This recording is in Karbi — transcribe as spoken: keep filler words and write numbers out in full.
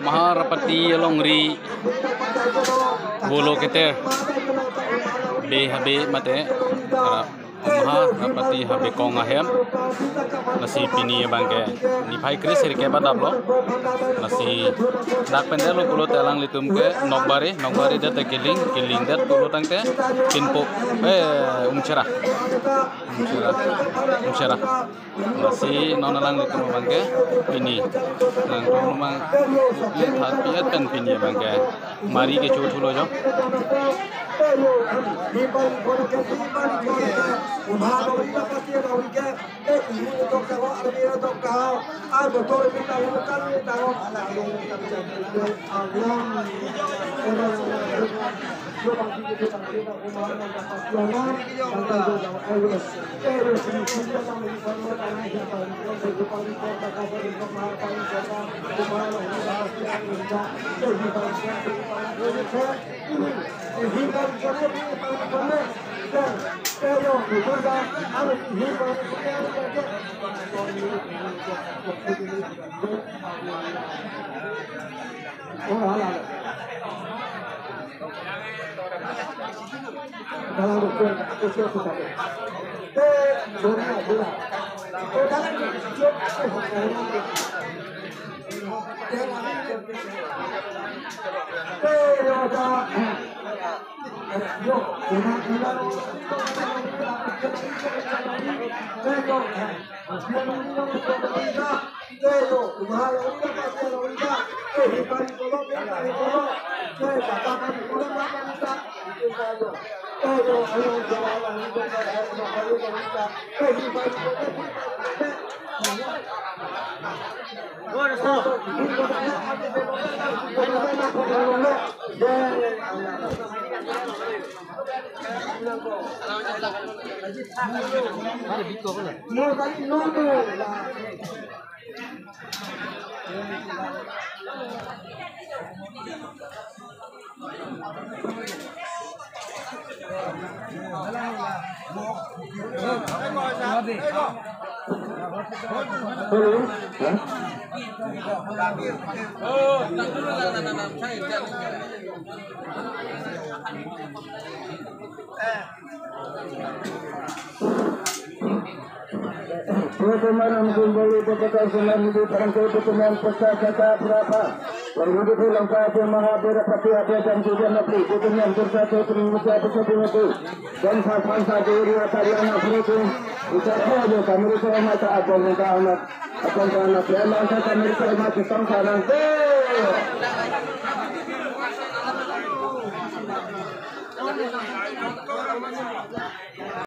Maharapati alongri volo keter be habe mate, ah, Maharapati habe kong ahem. Lasi pini abangke niphai kre-sirkep adaplo. Lasi dak pen detlo pulote alanglitum ke nokbari, nokbari det te keling, keling det pulo tangte pinpo, eh, Umchera. Umchera. Umchera. Lasi non alanglitum abangke pini nangtum mang le tha piat pen pini abangke mari kecho thulo jo. Pemain kembali ke kota Semarang di Perangko, pemain pecah kata berapa? Yang hidup di Langka, dia Mahathir Patih, ada dan juga Napli, pemain bursa tu, pemain bursa tu, pemain bursa tu. Dan papan satu area tadi anak berikut. Kita tahu je, kami itu amat tak apa, minta amat. Apa yang anak, memang saya kami itu amat, kita sana.